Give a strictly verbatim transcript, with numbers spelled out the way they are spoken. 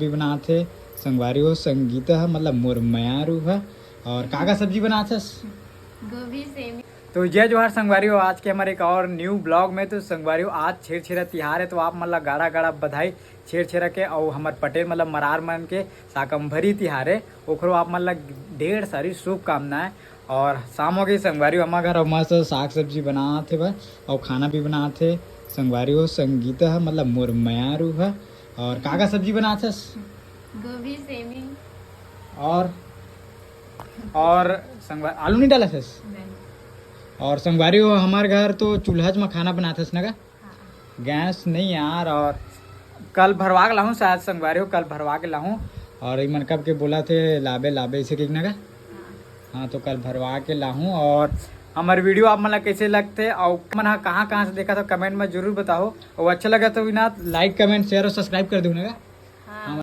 भी बनात हे संगवारी हो, संगीता ह, मतलब मोर मयारू ह। और का का सब्जी बनात हस? गोभी, सेमी। तो जय जोहार संगवारी हो, आज के हमारे एक और न्यू ब्लॉग में। तो संगवारी हो, आज छेरछेरा तिहार है, तो आप मन ला गाड़ा गाड़ा बधाई छेरछेरा के, और हमर पटेल मतलब मरार मन के साकंभरी तिहार है, ओखरो आप मन ला ढेर सारी शुभकामनाएं। और शाम हो गई संगवारी हो, हमार घर अउ मस्त साग सब्जी बनात हे बा, और खाना भी बनात हे संगवारी हो। संगीता ह, मतलब मोर मयारू ह। और का का सब्जी बनात हस? गोभी, सेमी। और और संगवारी आलू नहीं डालत हस? नहीं। और संगवारी हो, हमार घर तो चूल्हा म खाना बनात हस ना का? हाँ। गैस नहीं यार। और कल भरवा के लाहूँ शायद संगवारी हो, कल भरवा के लाहूँ। और इमन कब के बोलत हे लाबे लाबे इसे कहिके ना का? हाँ, तो कल भरवा के लाहूँ। और हमार वीडियो आप मन ला कैसे लगथे और मन हा कहाँ कहाँ से देखा था, कमेंट में जरूर बताओ। और अच्छा लगा तो बिना लाइक, कमेंट, शेयर और सब्सक्राइब कर दो ना का? हाँ।